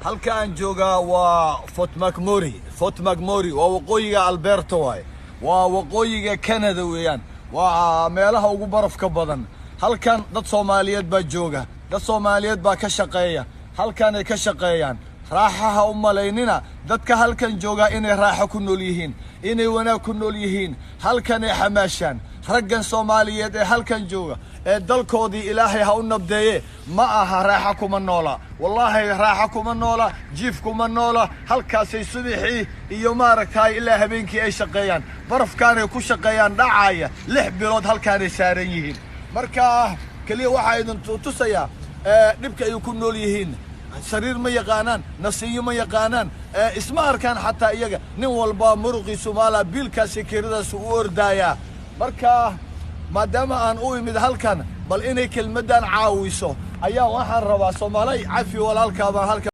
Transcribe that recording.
Halka aan joogaa waa Fort McMurray. Fort McMurray waa waqooyiga Alberta waaye, waa waqooyiga Canada weeyaan, waa meelaha ugu barafka badan. Halkan dad Soomaaliyeed baa jooga, dad Soomaaliyeed baa ka shaqeeya, halkanay ka shaqeeyaan. Raaxaha u malaynina dadka halkan joogaa inay raaxo ku nool yihiin, inay wanaag ku nool yihiin. Halkanay xamaashaan raggan Soomaaliyeed ee halkan jooga ee dalkoodii Ilaahay ha u nabdeeye. Ma aha, raaxo kuma noola, wallaahi raaxo kuma noola, jiif kuma noola. Halkaasay subaxii iyo maaragtay ilaa habeenkii ay shaqeeyaan, barafkaanay ku shaqeeyaan dhacaya. 6 bilood halkaanay saaran yihiin. Marka keliya waxaa idin tusayaa dhibka ay ku nool yihiin. Sariir ma yaqaanaan, nasiyo ma yaqaanaan, isma arkaan xataa iyaga. Nin walba muruqiisu maalaa, biilkaasi kiradaas u ordaayaa. Marka maadaama aan u imid halkan bal inay kelmaddan caawiso ayaa waxaan rabaa Soomaalay cafi walaalkaa baan halkan.